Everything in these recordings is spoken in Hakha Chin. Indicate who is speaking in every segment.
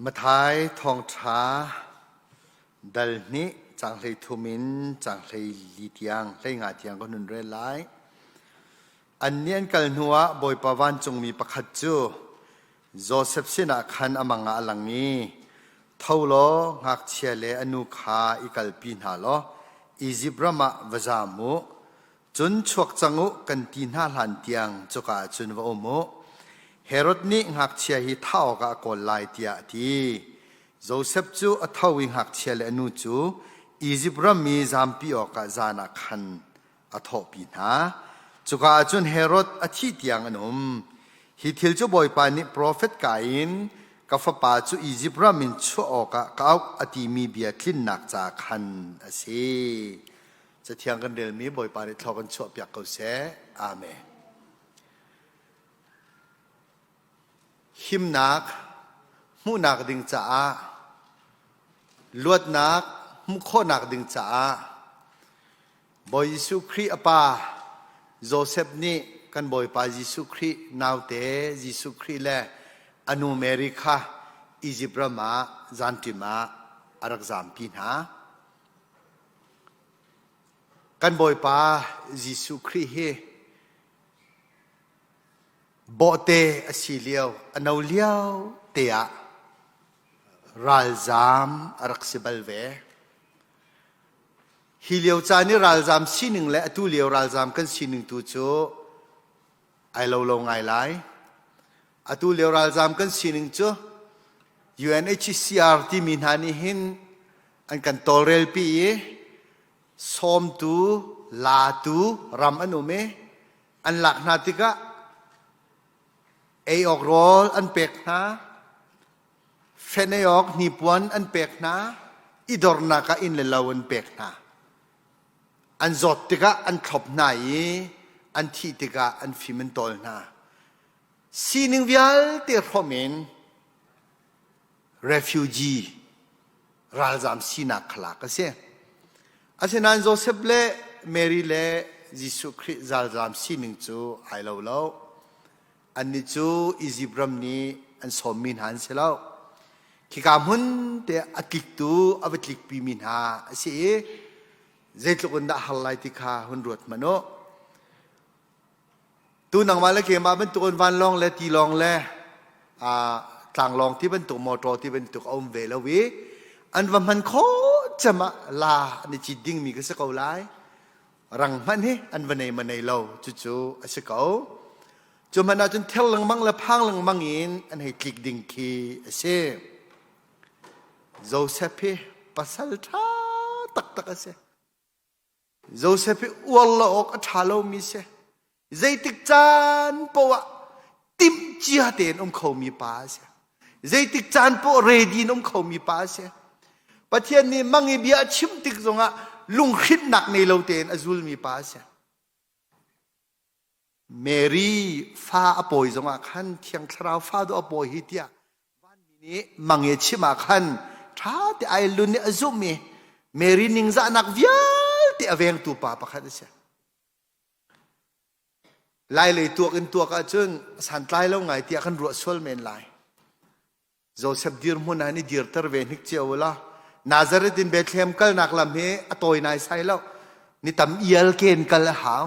Speaker 1: Matthai thawngṭha dal hnih caang 13 in caang 14 tiang 15 tiang kan hun rel lai. Annih an kal hnuah Bawipa vancungmi pakhat cu Josef sinah khan a mang ah a lang i, Tho law ngakchia le a nu kha i kalpi hna law Izipt ram ah va zam u. Cun chuak cang u kan ti hna hlan tiang cuka ah cun va um u. Herod nih ngakchia hi thah awkah a kawl lai tiah a ti. Josef cu a tho i ngakchia le a nu cu Izipt ram i zampi awkah zan ah khan a thawhpi hna. Cuka ah cun Herod a thih tiang an um. Hi thil cu Bawipa nih profet ka in ka fapa cu Izipt ram in chuah awkah ka auh a timi bia tlinnak ca khan a si. Cathiang kan relmi Bawipa nih thlaw kan chuahpiak ko seh. Amen. Himnak hmuhnak ding caah luatnak hmuh khawhnak ding caah Bawi Jesuh Khrih a pa Joseph nih kan Bawipa Jesuh Khrih naute Jesuh Khrih le a nu Mary kha Izipt ram ah zanṭim ah a rak zampi hna. Kan Bawipa Jesuh Khrih hi bawhte a si lio, a no lio te ah ralzaam a rak si bal ve. Hi lio caan i ralzaam sining le atu lio ralzaam kan sining tu cu ai lo lo ngai lai. Atu lio ralzaam kan sining cu UNHCR timi hna nih hin an kan tawlrelpi i sawmtu, latu ram an um i an lak hna tikah ei awk rawl an pek hna, fen ei awk hnipuan an pek hna, i dornak ah inn le lo an pek hna. An zawt tikah an thlop hna i an thih tikah an fim an tawl hna. Sining vialte hrawm in refugee ralzam sinak kha lak a si. Asinain Joseph le Mary le Jesuh Khrih ralzam sining cu ai lo lo. Annih cu Izipt ram nih an sawmmi hna an si lo. Khika hmun te a tliktu a va tlikpimi hna a si i zeitluk in dah har lai ti kha hun ruat hmanh u. Tu nangmah le keimah bantukin vanlawng le tilawng le tlanglawng ti bantuk motor ti bantuk a um ve lo i an va hman khawh cem ah la an i cit dingmi ka si ko lai. Rang hmanh hi an va nei ma nei lo cucu a si ko. Cu hmanh ahcun ther lengmang le phang lengmang in an hei tlik ding khi a si. Joseph hi pasal ṭha taktak a si. Joseph hi uar lo awk a ṭha lomi si. Zeitik caan paoh ah timhcia tein um khomi pa a si. Zeitik caan paoh ready in um khomi pa a si. Pathian nih mang i bia a chim tik zongah lunghrinhnak nei lo tein a zulmi pa a si. Mary fa a pawi zongah khan Thiang Thlarau fa dawh a pawi hi tiah vanmi nih mang i chim ah khan ṭha te ai lun i a zumh i Mary ningzahnak vialte a vengtu pa pakhat a si. Lai lei tuak in tuak ahcun santlai lo ngai tiah kan ruah sual men lai. Joseph dirhmun ah ni dirter ve hnik cio la. Nazareth in Bethlehem kalnak lam hi a tawi nai sai lo. Ni tam ial ken kal a hau.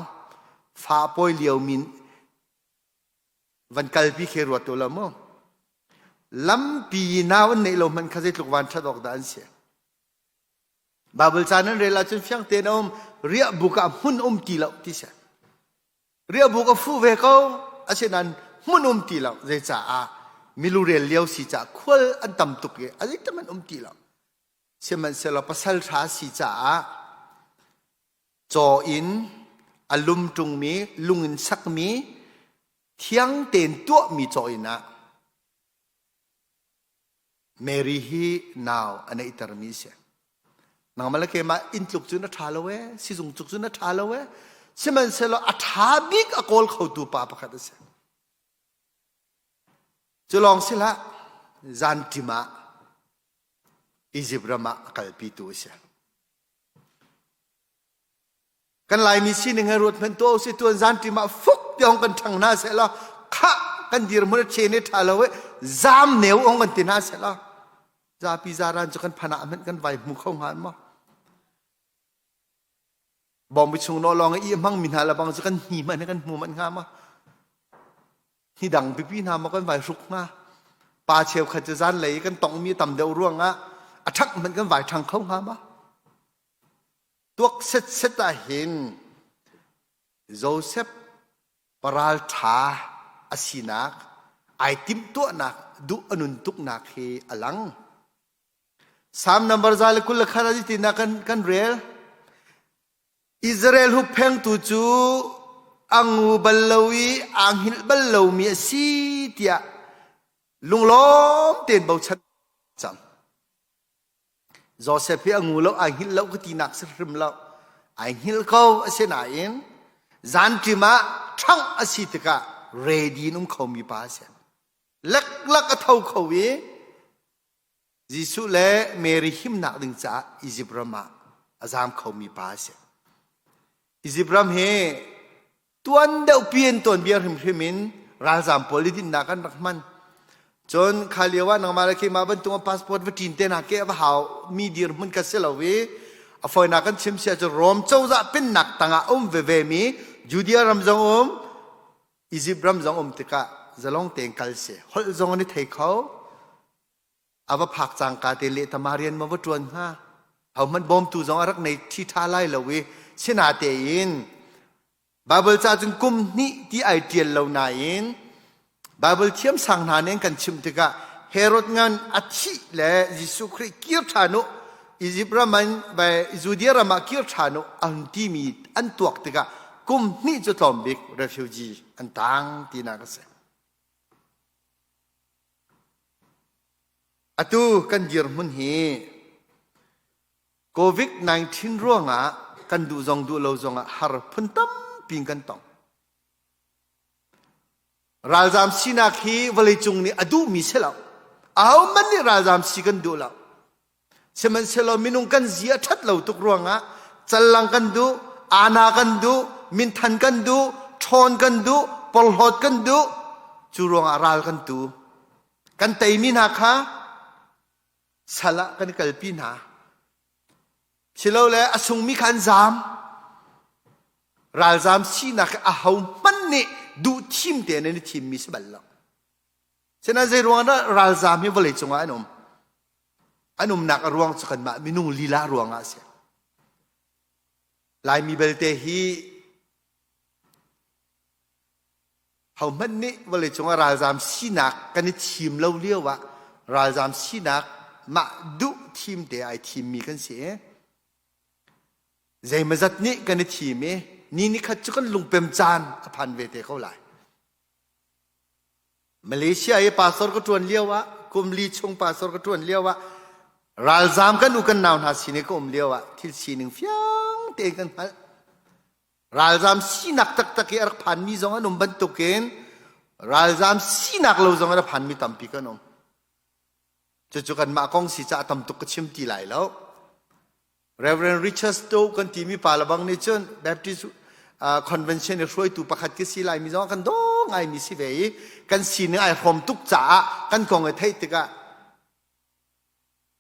Speaker 1: Fa pawi lio min van kalpi khi ruat tu lo mu. Lampi nau an neih lo hmanh kha zeitluk van ṭhat awk dah an si. Bible ca nan rel ahcun fiang tein a um riahbuk ah hmun um ti lo ti si. Riahbuk a fuh ve ko asinain hmun um ti lo zeicaah milurel lio si caah khual an tam tuk i a zeitam an um ti lo. Sihmanhsehlaw pasal ṭha si caah caw in a lum ṭungmi lung in sakmi thiang tein tuahmi caw inn ah Mary hi nau a neihtermi a si. Nangmah le keimah inn tluk cu na ṭha lo ee, sizung tluk cu na ṭha lo ee. Sihmanhsehlaw a ṭha bik a kawl khotu pa pakhat a si. Cu lawng si hlah, zanṭim ah Izipt ram ah a kalpitu a si. Kan Laimi sining he ruat hmanh tuah usih tuan zanṭim ah fuk ti hong kan ṭhang hna seh law khah kan dirhmun a ṭhen i ṭha lo i zaam neu ong kan ti hna seh law. Zapi zaran cu kan phanah hmanh kan vai hmu kho hnga maw? Bawngbi chung nawh lawng i hmangmi hna le bang cu kan hni hmanh kan hmu manh hnga maw? Hi dang pipi hna maw kan vai hruk hnga? Pa cheukhat cu zanlei i kan tongmi tam deuh ruangah a ṭhangh hmanh kan vai ṭhang kho hnga maw? Tuak setset ah hin Joseph paral ṭha a sinak, ai timhtuahnak, duh a nun tuknak hi a lang. Psalm number 121 ah tinak kan, kan rel. Israel hupphengtu cu a ngu bal lo i aa hngilh bal lomi a si tiah lunglawm tein bochan cang. Joseph hi a ngu lo, ai hngilh lo ka tinak si hrim lo. Ai hngilh ko asinain zanṭim ah ṭhangh a si tikah ready in um khomi pa a si. Leklak a tho kho i Jesuh le Mary himnak ding caah Izipt ram ah a zaam khomi pa a si. Izipt ram hi tuan deuh pi in tuanbia hrimhrim in ralzaam pawl i dinhnak an rak hman. Cun kha lio ah nangmah le keimah bantuk ah passport va ṭin te hna ke va hau mi dirhmun ka si lo i a fawinak kan chim si ahcun Rom cozah pennak tangah um veve mi Judea ram zong um Egypt ram zong um tikah zalong tein kal si holh zong an i thei kho a va phak cangka te lehtama rian ma va ṭuan hnga hohmanh bawmtu zong a rak nei ṭhi ṭha lai lo i sinatein Baibal ca cun kum hnih ti ai ṭial lo nain Baibal thiamsang hna nih an kan chimh tikah Herod ngan a thih le Jesuh Khrih kir ṭhan u Egypt ram an vai Judea ram ah kir ṭhan u an timi an tuak tikah kum hnih cu tlawm bik refugee an tang tinak a si. Atu kan dirhmun hi COVID-19 ruangah kan duh zong duh lo zongah har phun tampi in kan tong. Ralzam sinak hi vawleicung nih a duhmi si lo. Ahohmanh nih ralzam si kan duh lo. Sihmanhsehlaw minung kan zi a ṭhat lo tuk ruangah callang kan duh, ana kan duh, minthan kan duh, ṭhawn kan duh, porhlawt kan duh. Cu ruangah ral kan tu. Kan teimi hna kha sal ah kan i kalpi hna. Silole a sungmi kha an zaam. Ralzaam sinak hi ahohmanh nih duh thim tein an i thimmi si bal lo. Sinain zei ruangah dah ralzaam hi vawleicung ah an um? An umnak a ruang cu kanmah minung lila ruangah a si. Laimi belte hi hohmanh nih vawleicung ah ralzaam sinak kan i thim lo lio ah ralzaam sinak mah duh thim te ai thimmi kan si i zeimazat nih kan i thim i ni nikhat cu kan lungpem caan a phan ve te ko lai. Malaysia i pastor ka ṭuan lio ah kum li chung pastor ka ṭuan lio ah ralzaam kan u kan nau hna sin i ka um lio ah thil sining fiang tein kan hngalh. Ralzaam sinak taktak i a rak phanmi zong an um bantukin ralzaam sinak lo zong a rak phanmi tampi kan um. Cucu kanmah kong si caah tam tuk ka chim ti lai lo. Reverend Richard Stowe kan timi pa lebang nih cun Baptist Convention i hruaitu pakhat ka si laimi zong kan daw ngaimi si ve i kan sining ai hrawm tuk caah kan kong i theih tikah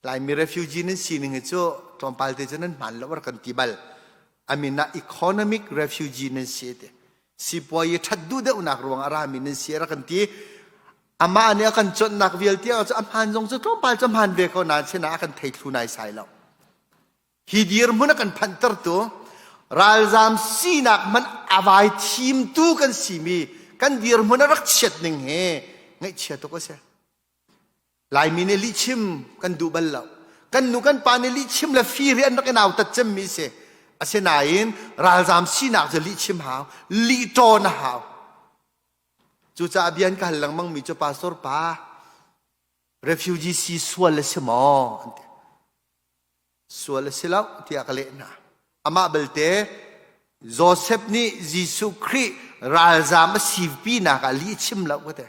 Speaker 1: Laimi refugee nan sining hi cu tlawmpal te cu nan hmaan lo rak kan ti bal. A min ah economic refugee nan si te. Sipuai i ṭhat duh deuhnak ruang a rami nan si rak kan ti. Amah nih a kan cawnhnak vialte ah cu a hmaan zong cu tlawmpal cu hmaan ve ko nain sinah a kan thei thlu naisai lo. Hi dirhmun a kan phanhtertu ralzaam sinak hmanh a vai thimtu kan simi kan dirhmun a rak chiat ning hi ngaihchia tuk a si. Laimi nih lihchim kan duh bal lo. Kan nu kan pa nih lihchim le fir hi an rak i nautat cemmi si. Asinain ralzaam sinak cu lihchim hau, lihṭawn a hau. Cucaah bia an ka hal lengmangmi cu pastor pa refugee si sual a si maw an ti. Sual a si lo tiah ka leh hna. Amah belte Joseph nih Jesuh Khrih ralzaam a sipinak ah lih chim lo ka ti.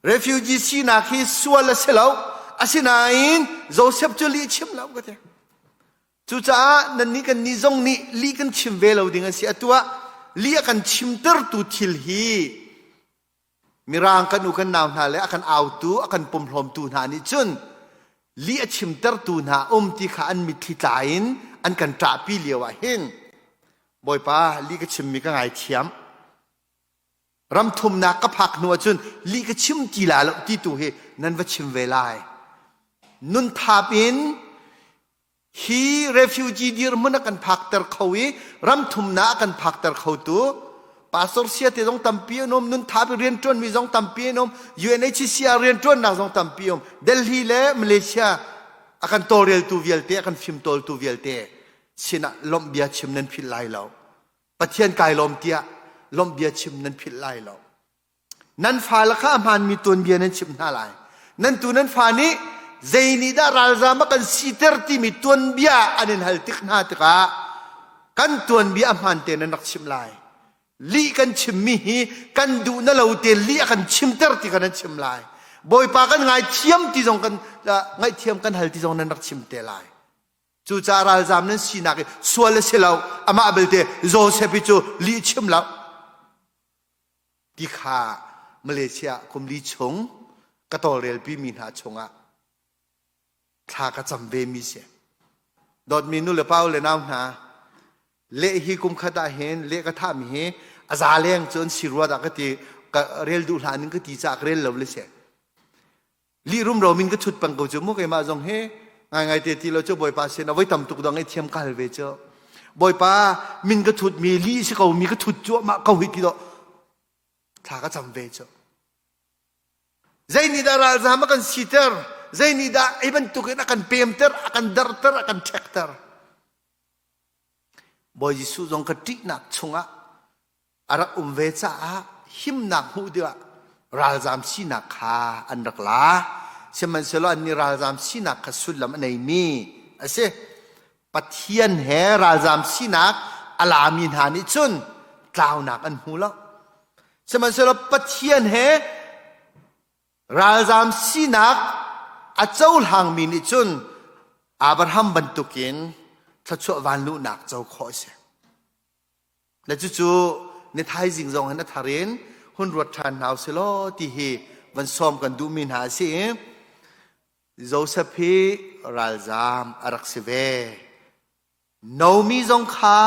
Speaker 1: Refugee sinak hi sual a si lo. Asinain Joseph cu lih chim lo ka ti. Cucaah nannih kan nih zong nih lih kan chim ve lo ding a si. Atu ah lih a kan chimtertu thil hi Mirang kan u kan nau hna le a kan autu a kan pumhlawmtu hna nih cun lih a chimtertu hna um ti kha an mitthli tla in an kan ṭahpi lio ah hin Bawipa lih ka chimmi ka ngaithiam ram thumnak ka phak hnu ahcun lih ka chim ti la lo ti tu hi nan va chim ve lai nun thap in Hi refugee dirhmun a kan phakter kho i ramthumnak a kan phakter khotu pastor sia te zong tampi an um, nunthapi rianṭuanmi zong tampi an um, UNHCR rianṭuannak zong tampi um, Delhi le Malaysia a kan tawlreltu vialte, a kan fimtawltu vialte sinah lawmh bia chim nan philh lai lo. Pathian kai lawm tiah lawmh bia chim nan philh lai lo. Nan fale kha a hmaanmi tuanbia nan chimh hna lai. Nan tu nan fa nih zei nih dah ralzaam a kan siter timi tuanbia an in hal tik hna tikah kan tuanbia a hmaan te nan rak chimh lai. Lih kan chimmi hi kan duh na lo te lih a kan chimter ti kha nan chim lai. Bawipa kan ngaithiam ti zong kan ngaihthiam kan hal ti zong nan rak chim te lai. Cucaah ralzaam nan sinak hi sual a si lo. Amah belte Joseph hi cu lih chim lo. Ti kha Malaysia kum li chung ka tawlrelpi mi hna chungah thla ka cam ve mi si. Dawtmi nu le pa le nau hna, leh hi kum khat ah hin leh ka thahmi hi a za leng cun si rua dah ka ti ka rel duh hlan in ka ti caah ka rel lo le si. Lih rumro min ka chut peng ko cu mu keimah zong hi ngaingai te ti lo cu Bawipa sin a voi tam tuk dong i thiam ka hal ve cu. Bawipa min ka thut mi lih si ko mi ka thut cuahmah ko hi ti do thla ka cam ve cu. Zei nih dah ralzaam a kan siter? Zei nih dah ei bantukin a kan pemter, a kan darter, a kan ṭhekter? Bawi Jesuh zong ka ṭihnak chungah a rak um ve caah himnak hmuh dingah ralzaam sinak kha an rak la. Sihmanhsehlaw annih ralzaam sinak kha sullam a neimi a si. Pathian he ralzaam sinak a lami hna nih cun tlaunak an hmu lo. Sihmanhsehlaw Pathian he ralzaam sinak a cohlangmi nih cun Abraham bantukin thluachuah vanluhnak co khawh a si. Le cucu ni thaizing zong hin a thar in hun ruat ṭhan hna usih law ti hi van sawm kan duhmi hna a si i Joseph hi ralzaam a rak si ve. Nomi zong kha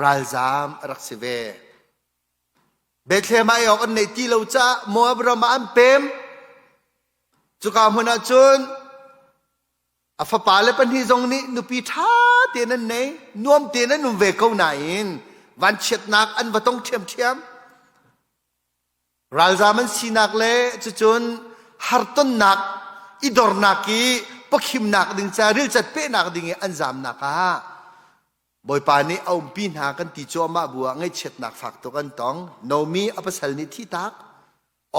Speaker 1: ralzaam a rak si ve. Bethlehem ah ei awk an neih ti lo caah Moab ram ah an pem. Cuka hmun ah cun A fapale pahnih zong nih nupi ṭha tein an nei, nuam tein an um ve ko nain vanchiatnak an va tong ṭhiamṭhiam. Ralzaam an sinak le cucun hartonnak i dornak i pakhimnak ding ca rilcat pehnak ding i an zamnak ah Bawipa nih a umpi hna kan ti cuahmah bu ah ngaihchiatnak fak tuk an tong. Nomi a pasal nih thihtak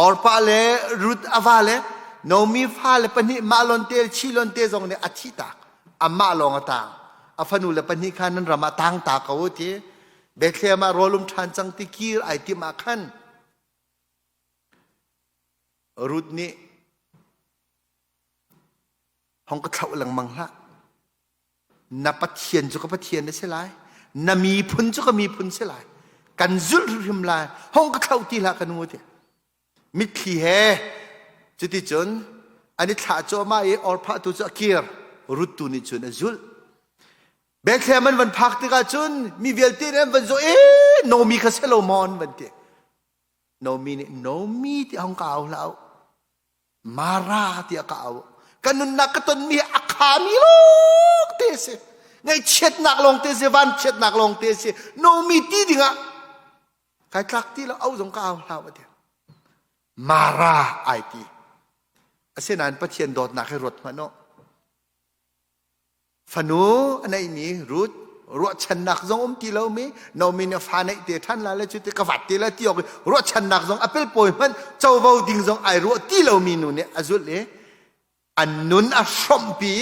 Speaker 1: Orpah le Ruth a va le Naomi fale pahnih Mahlon te Chilon te zong nih a thih tak. Amah lawng a tang. A fanu le pahnih kha nan ram ah tang ta ko u ti. Bethlehem ah rawlum ṭhan cang ti kir ai timh ah khan Ruth nih hong ka thlauh lengmang hlah. Na Pathian cu ka Pathian a si lai. Na miphun cu ka miphun si lai. Kan zulh hrimhrim lai. Hong ka thlauh ti hlah ka nu ti. Mitthli he cuticun an i thlah cuahmah i Orphah tu cu a kir. Ruth tu nih cun a zulh. Bethlehem an van phak tikah cun mi vialte nih an van zawh ee Nomi kha si lo maw an van ti. Nomi nih Nomi ti hong ka au hlah u. Mara tiah ka au. Ka nunnak ka tonmi a khami lawng te si. Ngaihchiatnak lawng te si, vanchiatnak lawng te si. Nomi ti dingah kai tlak ti lo, au zong ka au hlah ati. Mara ai ti. Asinain Pathian dawtnak hi ruat hmanh u. Fanu a neihmi Ruth ruahchannak zong um ti lomi Naomi nih fa neih te ṭhan la le cu ti ka vat te la ti awk ruahchannak zong a pelpawi hmanh covo ding zong ai ruah ti lomi nu nih a zulh i an nun a hrawmhpi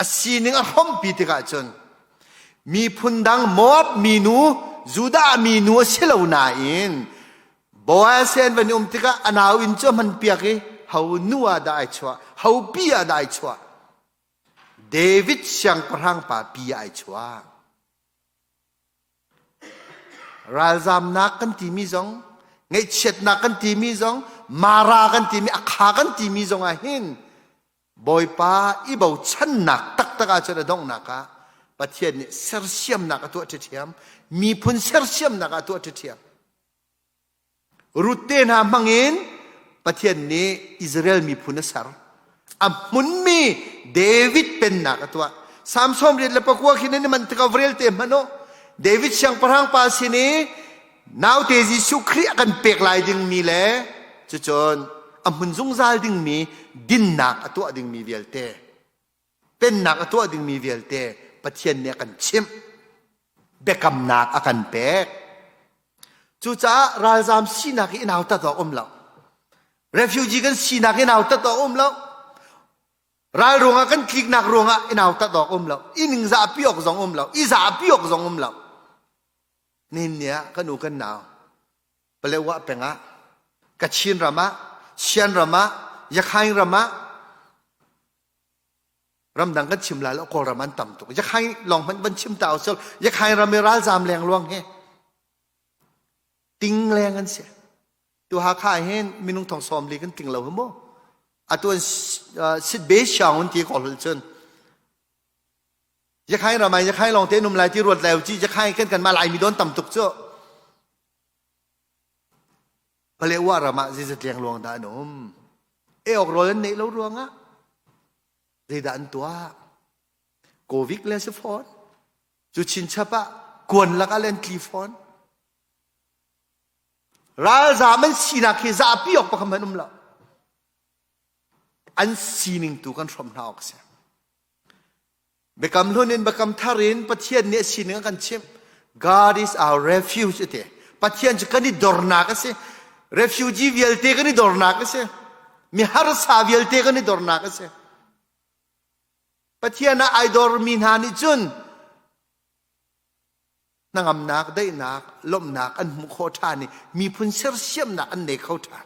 Speaker 1: a sining a hrawmhpi tikah cun miphun dang Moab minu Judah minu a si lo nain Boaz he an van i um tikah a nau inn cu a hman piak i ho nu ah dah ai chuah ho pi ah dah ai chuah David siangpahrang pa pi ai chuah. Ralzamnak kan timi zong, ngaihchiatnak kan timi zong, Mara kan timi a kha kan timi zong ah hin Bawipa i bochannak taktak ahcun a donghnak ah Pathian nih sersiamnak a tuah ṭhiam, miphun sersiamnak a tuah ṭhiam. Ruth te hna hmangin Pathian nih Israel miphun a ser. A hmunmi David pennak a tuah. Psalm 94 khin in man tikah vrel te hmanh u. David siangpahrang pa sin i naute Jesuh Khrih a kan pek lai dingmi le cucun a hmun zungzal dingmi dinnak a tuah dingmi vialte pennak a tuah dingmi vialte Pathian nih a kan chimh biakamnak a kan pek cucaah ralzam sinak hi i nautat awk um lo refugee kan sinak i nautat awk um lo ral ruangah kan tliknak ruangah i nautat awk um lo i ningzahpi awk zong um lo i zahpi awk zong um lo nihin ni ah kan u kan nau Palewa peng ah Kachin ram ah Sian ram ah Yakhaing ram ah ramdang kan chim lai lo Kawlram an tam tuk Yakhaing lawng hmanh van chim ta usal Yakhaing ram i ralzam leng luang he ting leng an si tu Hakha hin minung thong sawm li kan tling lo hi mu atu an sit be siang un ti ko hul cun Yakhaing ram ah Yakhaing lawng te num lai ti ruat lai u ci Yakhaing kan kan mah Laimi don tam tuk cu Palewa ram ah zeizat lengluang dah an um? Ei awk rawl an neih lo ruangah zeidah an tuah? Covid le si fawn. Cu chinchap ah kuan lakah le an tli fawn. Ralzam an sinak hi zapi awk pakhat hmanh um lo. An sining tu kan hrawm hna awk a si. Biakam hlun in biakam thar in Pathian nih a sining a kan chimh. God is our refuge ati. Pathian cu kan i dornak a si. Refugee vialte kan i dornak a si. Mi harsa vialte kan i dornak a si. Pathian ah ai dormi hna nih cun hnangamnak, daihnak, lawmhnak an hmuh khawh ṭhan i miphun sersiamnak an nei kho ṭhan.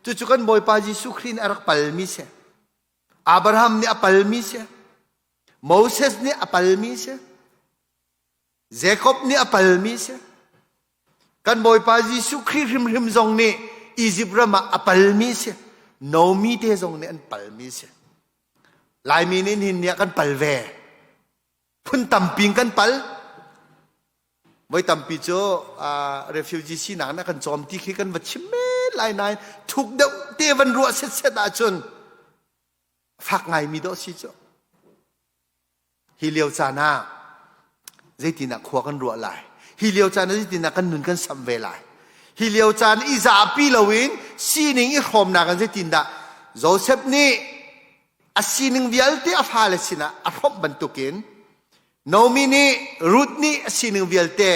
Speaker 1: Cucu kan Bawipa Jesuh Khrih nih a rak palmi si. Abraham nih a palmi si. Moses nih a palmi si. Jacob nih a palmi si. Kan Bawipa Jesuh Khrih hrimhrim zong nih Egypt ram ah a palmi si. Nomi te zong nih an palmi si. Laimi nih nihin ni ah kan pal ve. Phun tampi in kan pal. Voi tampi cu refugee sinak na kan cawm ti khi kan va chim men lai nain thuk deuh te van ruah setset ahcun fak ngaimi dawh si cu. Hi lio caan ah zeitinah khua kan ruah lai. Hi lio caan ah zeitinah kan nun kan samh ve lai. Hi lio caan i zapi loin sining i hrawmnak in zeitindah Joseph nih a sining vialte a fale sinah a hrawmh bantukin Naomi nih Ruth nih a sining vialte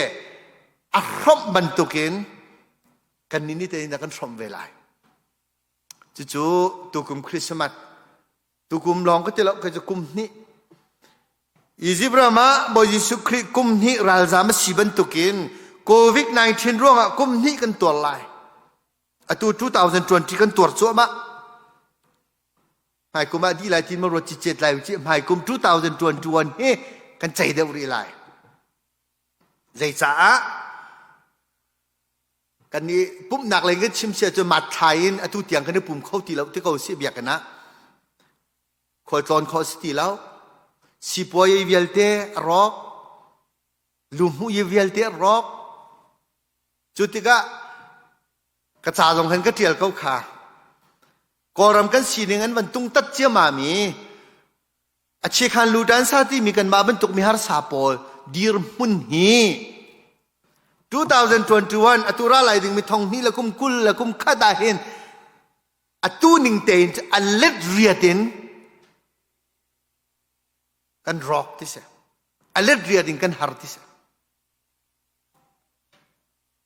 Speaker 1: a hrawmh bantukin kannih nih tein kan hrawmh ve lai. Cucu tukum Christmas tukum lawng ka ti lo ka cu kum hnih Egypt ram ah Bawi Jesuh Khrih kum hnih ralzam a si bantukin COVID-19 ruangah kum hnih kan tuar lai. Atu 2020 kan tuar cuahmah. Hmaikum ah dih lai ti ma ruat cicet lai u hmaikum 2021 hi kan cei deuh rih lai. Zeicaah kan i pumhnak lei kan chim sia cu mat thlai in atu tiang kan i pum kho ti lo ti ko si biakinn ah khualtlawn khawh si ti lo sipuai vialte a rawk luhmuh i vialte a rawk cu tikah ka ca zong han ka ṭial ko kha Kawlram kan sining an van tungtat ciammam i a chiakhan lutan sa timi kanmah bantuk mi harsa pawl dirhmun hi 2021 atu ra lai dingmi thong hnih le kum 20 le kum khat ah hin atu ning tein a let riat in kan rawk ti si a let riat in kan har ti si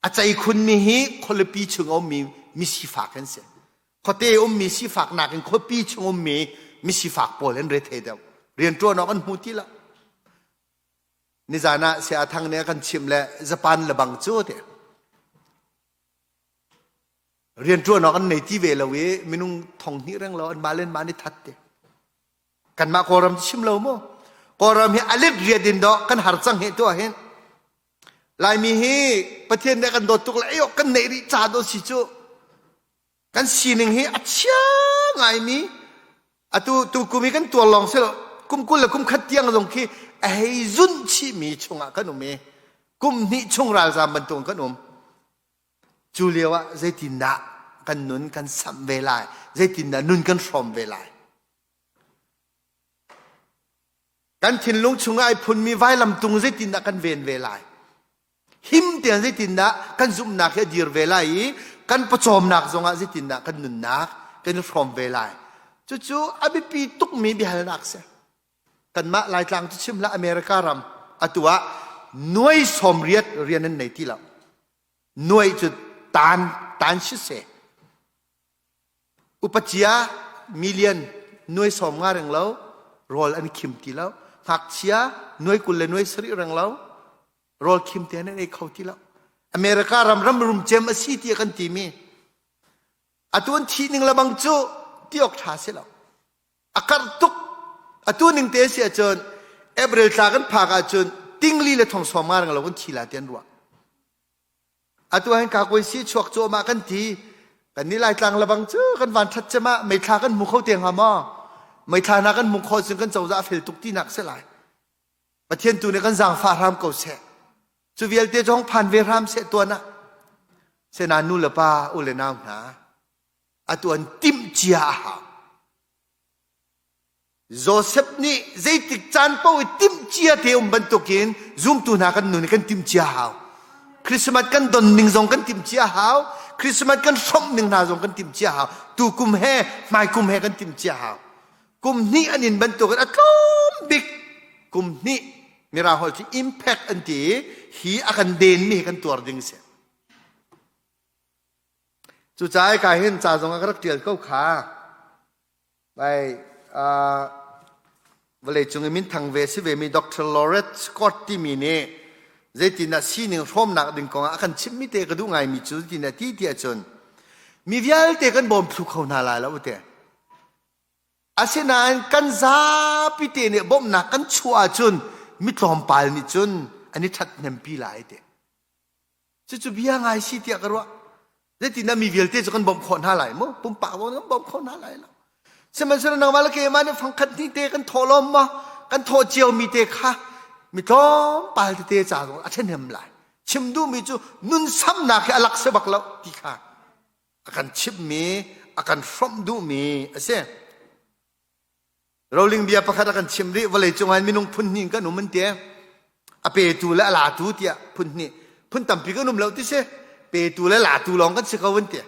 Speaker 1: A cei khunmi hi khualipi chung a ummi misifak an si. Khuate ummi sifak nakin khuapi chung ummi misifak pawl an rethei deuh. Rianṭuan awk an hmu ti lo. Nizan ah Saya Thang nih a kan chimh le Japan le bang cu te. Rianṭuan awk an nei ti ve lo i minung thong hnih reng lo an mah le an mah an i that te. Kanmah Kawlram chim lo mu. Kawlram hi a let riat in dawh kan har cang hi tu ah hin. Laimi hi Pathian nih kan dawt tuk le ayo kan neih rih ca do si cu. Kan sining hi a chia ngaimi atu tu kum i kan tuar lawng si lo kum 20 le kum khat tiang zong khi a hei zunh chihmi chungah kan um i kum hnih chung ralzam bantuk kan um. Cu lio ah zeitindah kan nun kan samh ve lai? Zeitindah nun kan hrawm ve lai? Kan thinlung chungah ai phunmi vailamtung zeitindah kan ven ve lai? Him tein zeitindah kan zumhnak hi a dir ve lai i kan pawcawmnak zongah zeitindah kan nunnak kan i hrawm ve lai? Cucu a biapi tukmi biahalnak si. Kanmah Laitlang cu chim hlah America ram atu ah nuai 80 rian an nei ti lo. Nuai cu tan tan siseh. Upacia million nuai 50 reng lo rawl an khim ti lo. Ngakchia nuai 20 le nuai 70 reng lo rawl khim te an ei kho ti lo. America ram ram rum cem a si ti kan timi atu an thih ning lebang cu ti awk ṭha si lo. A karh tuk. Atu ning te si ahcun April thla kan phak ahcun tingli le thong 50 reng lo kan thi la ti an ruah. Atu hin kakuai si chuak cuahmah kan ti. Kan nih Laitlang lebang cu kan van ṭhat cem ah meithla kan hmu kho te hnga maw? Meithla hna kan hmu khawh cun kan cozah a fel tuk tinak si lai. Pathian tu nih kan zaangfah hram ko seh. Cu vialte cu hong phan ve hram seh tuan ah. Sena nu le pa u le nau hna atu an timh cia a hau. Joseph nih zeitik caan paoh i timhcia te um bantukin zumtu hna kan nun i kan timhcia hau. Christmas kan don ning zong kan timhcia hau. Christmas kan hrawmh ning hna zong kan timhcia hau. Tu kum he hmai kum he kan timhcia hau. Kum hnih an in bantukin a tlawm bik kum hnih mirang holh cu impact an ti i hi a kan den mi hi kan tuar ding si. Cucaah ka hin ca zong a ka rak tial ko kha. Lai uh, vawleicung i minthang ve si vemi Dr. Lawrence Scott timi nih zeitindah sining hrawmnak ding kongah a kan chimhmi te ka duh ngaimi cu zeitindah ti ti ahcun mi vialte kan bawm thlu kho hna lai lo te. Asinain kan zapi te nih bawmhnak kan chuah ahcun mi tlawmpal nih cun an i ṭhathnempi lai te. Cucu bia ngai si tiah ka ruah. Zeitindah mi vialte cu kan bawmh khawh hna lai mu? Pumpak zong kan bawmh khawh hna lai lo. Sihmanhsehlaw nangmah le keimah nih fangkhat hnih te kan thawh lawm ma? Kan thawh cio mi te kha mi tlawmpal tete ca zong a ṭhahnem lai. Chim duhmi cu nun samnak hi a lak si bak lo ti kha a kan chimhmi, a kan hrawmh duhmi a si. Roling bia pakhat a kan chim rih vawlei cungah minung phun hnih kan um an ti. A petu le a latu tiah phun hnih. Phun tampi kan um lo ti si. Petu le latu lawng kan si ko an ti.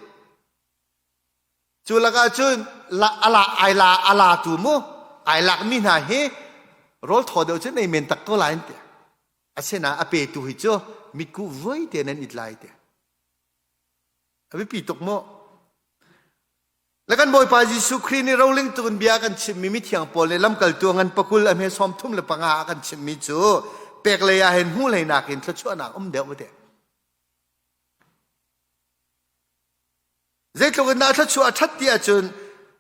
Speaker 1: Cu lakah cun la a la ai la a latu mu ai lak mi hna hi rawl thaw deuh cu nei men tak ko lai an ti. Asinain a petu hi cu mitkuh vui te nan it lai ti. A biapi tuk mu. Le kan Bawipa Jesuh Khrih nih roling tuk in bia a kan chimhmi mithiang Paul nih lamkaltu a ngan pakul a hme 35 a kan chimhmi cu pek lei ah hin hmuh lei nakin thluachuahnak um deuh te. Zeitluk in dah thluachuah a ṭhat ti ahcun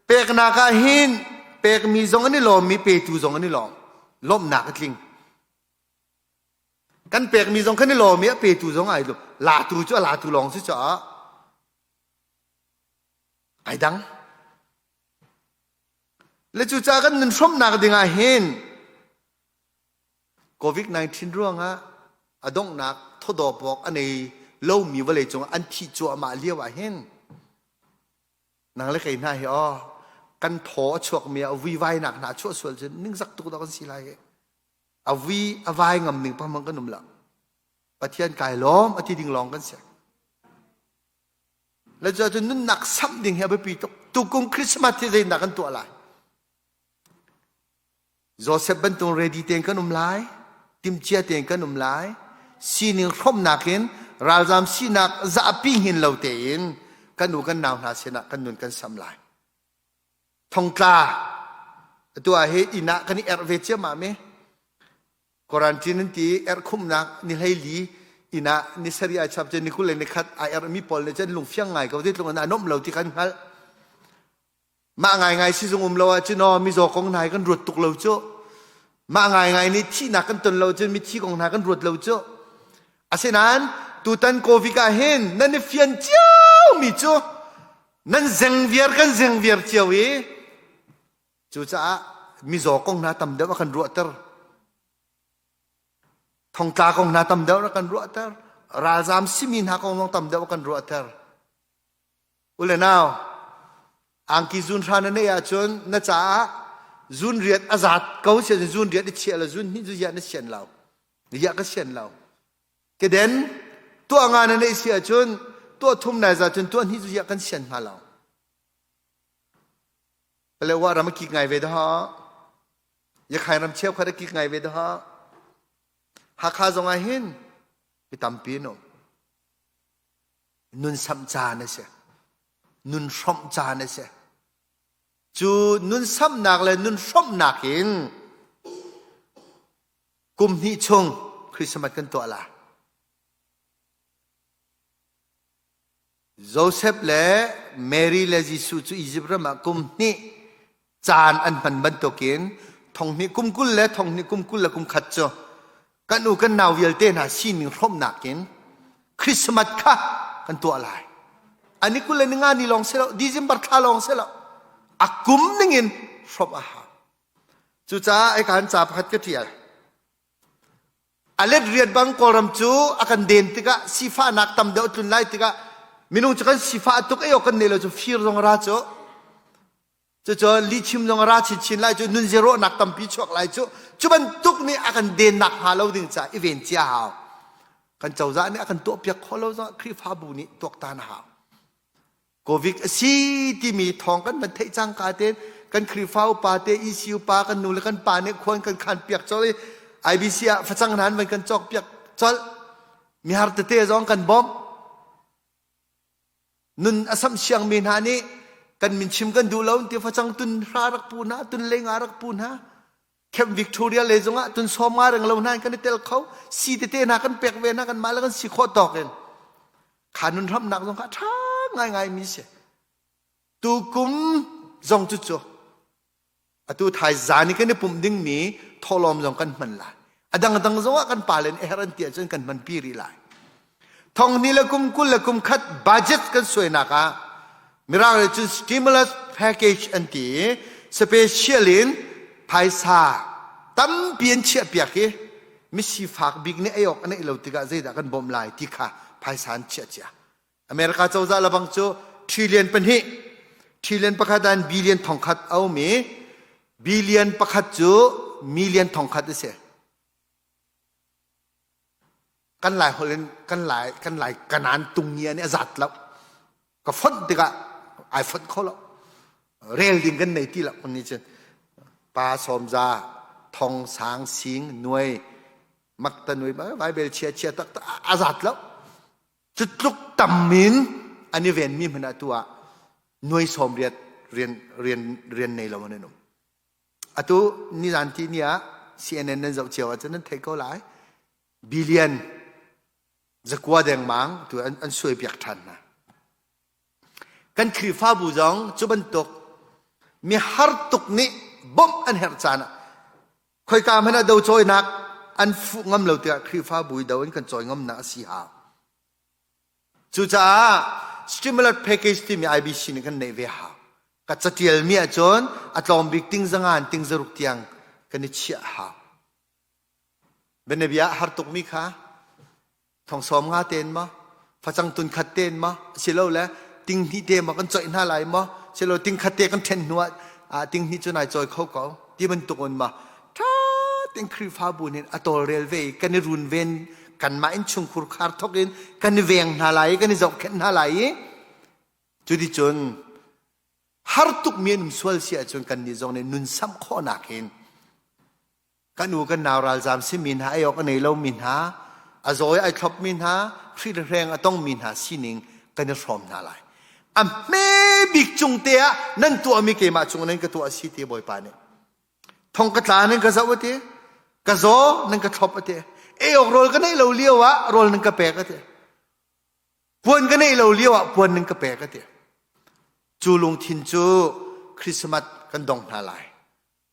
Speaker 1: peknak ah hin pekmi zong an i lawm i petu zong an i lawm. Lawmhnak a tling. Kan pekmi zong kan i lawm i a petu zong ai lawm. Latu cu a latu lawng si caah Ai dang. Le cucaah kan nun hrawmnak dingah hin COVID-19 ruangah a donghnak thawdawp awk a nei lomi vawlei cungah an thih cuahmah lio ah hin nang le kei hna hi aw kan thaw a chuakmi a vuivainak hna chuah sual cun ningzak tuk dah kan si lai hi a vui a vai ngam ning pangmang kan um lo Pathian kai lawm a ti ding lawng kan si Le cu nunnak samh ding hi a biapi tuk. Tukum Christmas hi zeitindah kan tuah lai? Joseph bantuk ready tein kan um lai, timcia tein kan um lai, sining hrawmnak in ralzam sinak zahpi hin lo tein kan u kan nau hna sinah kan nun kan sam lai. Thongtla atu ah hi inn ah kan i erh ve ciammam i Quarantine an ti i erhkhumhnak ni 14 inn ah ni sarih ai chap cun ni 21 ai erhmi pawl nih cun lungfiang ngai ko zeitluk in a nuamh lo ti kan hngalh. Mah ngaingai sizung um lo ahcun aw mizaw kong hna hi kan ruat tuk lo cu. Mah ngaingai nih thihnak kan ton lo cun mithi kong hna kan ruat lo cu. Asinain tutan COVID ah hin nan i fian cio mi cu. Nan zeng viar kan zeng viar cio i cucaah mizaw kong hna tam deuh a kan ruahter. Thongtla kong hna tam deuh a kan ruahter. Ralzam simi hna kong zong tam deuh a kan ruahter. U le nau, angki zun hra na neih ahcun na caah zun riat a zat ko si zun riat i chiah lo zun hnih zu ziah na sian lo. Ziah ka sian lo. Keden tuah nga na neih si ahcun tuah thum nai za cun tuah hnih zu ziah kan sian hnga lo. Pale wa ram a kik ngai ve dah. Yakhai ram cheukhat a kik ngai ve dah. Hakha zong ah hin mi tampi an um. Nun samh caan a si. Nun hrawmh caan a si. Cu nun samhnak le nun hrawmhnak in kum hnih chung Christmas kan tuah lai. Joseph le Mary le Jesuh cu Izipt ram ah kum hnih caan an hman bantukin thonghnih kum 20 le thonghnih kum 21 cu kan u kan nau vialte hna sining hrawmnak in Christmas kha kan tuah lai. Ani 20 le ninga ni lawng si lo, December thla lawng si lo, a kum ningin hrawmh a hau. Cucaah ai kan ca pakhat ka ṭial. A let riat bang Kawlram cu a kan den tikah sifahnak tam deuh tlun lai tikah minung cu kan sifah tuk ei awk kan nei lo cu fir zong a ra cu. Cucu lihchim zong a ra chinchin lai cu nunzia tampi chuak lai cu cu bantuk nih a kan dennak hnga lo ding caah i ven cia hau. Kan cozah nih a kan tuahpiak khawh lo zongah Khrihfabu nih tuaktan a hau. Covid a si timi thawng kan van theih cangka tein kan Khrihfa upa te EC upa kan nu le kan pa nih khuan kan khan piak colh i IBC ah facang hna an van kan cawk piak colh. Mihar tete zong kan bawmh. Nun a samh siangmi hna nih kan min chim kan duh lo ti facang tun hra rak pu hna tun le nga rak pu hna Camp Victoria le zongah tun sawm nga reng lo hna in kan i tel kho si tete hna kan pek ve hna kan mah le kan si khawh tawk in kha nun hramnak zong kha ṭha ngaingai mi si tukum zong cu cu Atu thaizan i kan i pumh dingmi thawhlawm zong kan hman lai. A dangdang zongah kan pale nih a herh an ti ahcun kan hmanpi rih lai. Thong hnih le kum 20 le kum khat budget kan suainak ah Mirang nih cun stimulus package an ti i special in phaisa tampi an chiahpiak i misifak bik nih ei awk an neih lo tikah zeidah kan bawmh lai ti kha phaisa an chiah cia. America cozah lebang cu trillion pahnih trillion pakhat ah billion thongkhat a um i billion pakhat cu million thongkhat a si. Kan lai holh in kan lai kan lai kanan tungia nih a zat lo. Ka fonh tikah ai fonh kho lo. Rel ding kan nei ti lo ni cun pa sawmza thong sang sing nuai makta nuai Bible chia chia tak a zat lo. Cu tluk tam in an i venmi hmanh ah tu ah nuai 80 rian rian rian nei lo an um. Atu nizan ti ni ah CNN nan zoh cio ahcun nan theih ko lai. Billion zakua dengmang tu an, an suai piak ṭhan hna. Kan Khrihfabu zong cu bantuk mi har tuk nih bawmh an herh caan ah Khoika hmanh ah do cawinak an fuh ngam lo tiah Khrihfabu i do in kan cawi ngamnak a si hau. Cucaah stimulus package timi IBC nih kan neih ve hau. Ka catialmi ahcun a tlawm bik ting zanga in ting zaruk tiang kan i chiah hau. Bianabia har tukmi kha Thong 50 tein maw, facang tun khat tein maw, asilole ting hnih te maw kan coih hna lai maw, silo ting khat te kan ṭhen hnu ah ting hnih cu nai cawi kho ko ti bantuk in maw ṭha tein Khrihfabu nih a tawlrel ve i kan i runven kanmah innchungkhur khar thawk in kan i veng hna lai i kan i zohkhenh hna lai i cuticun har tukmi an um sual si ahcun kannih zong nih nun samh khawhnak in Kan u kan nau ralzaam simi hna, ei awk a nei lomi hna, a zaw i ai thlopmi hna, hri le hreng a tongmi hna sining kan i hrawm hna lai. A hme bik cung te ah nan tuahmi keimah cung nan ka tuah a si ti Bawipa nih. Thong ka tla nan ka zoh a ti, ka zaw nan ka thlop a ti, ei awk rawl ka neih lo lio ah rawl nan ka pek a ti. Puan ka neih lo lio ah puan nan ka pek a ti. Cu lungthin cu Christmas kan dong hna lai.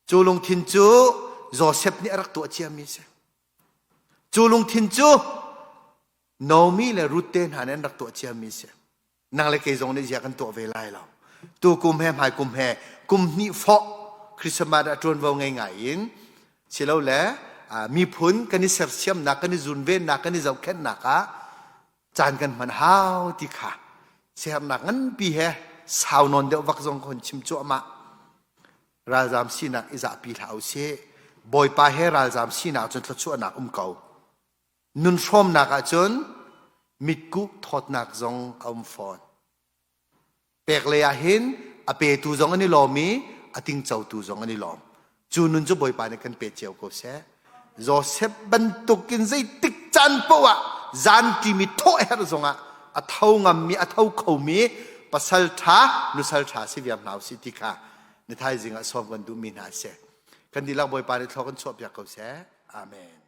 Speaker 1: Cu lungthin cu Josef nih a rak tuah ciami a si. Cu lungthin cu Naomi le Ruth te hna nih an rak tuah ciami a si. Nang le kei zong nih zia kan tuah ve lai lo. Tu kum he hmai kum he kum hnih fawh Christmas ah ṭuanvo ngei ngai in silole miphun kan i sersiamnak, kan i zunvennak, kan i zohkhenhnak ah caan kan hman hau ti kha siaherhnak nganpi he sau nawn deuh vak zong ka hun chim cuahmah. Ralzam sinak i zahpi hlah usih. Bawipa he ralzam sinak cun thluachuahnak um ko. Nun hrawmnak ahcun mitkuh thawtnak zong a um fawn. Pek lei ah hin a petu zong an i lawm i a tingcotu zong an i lawm. Cu nun cu Bawipa nih kan pe cio ko seh. Josef bantukin zeitik caan paoh ah zan ṭimi thawh herh zongah a tho ngammi, a tho khomi pasal ṭha, nusal ṭha si viar hna usih ti kha ni thaizing ah sawm kan duhmi hna a si. Kan dihlak Bawipa nih thlaw kan chuahpiak ko seh. Amen.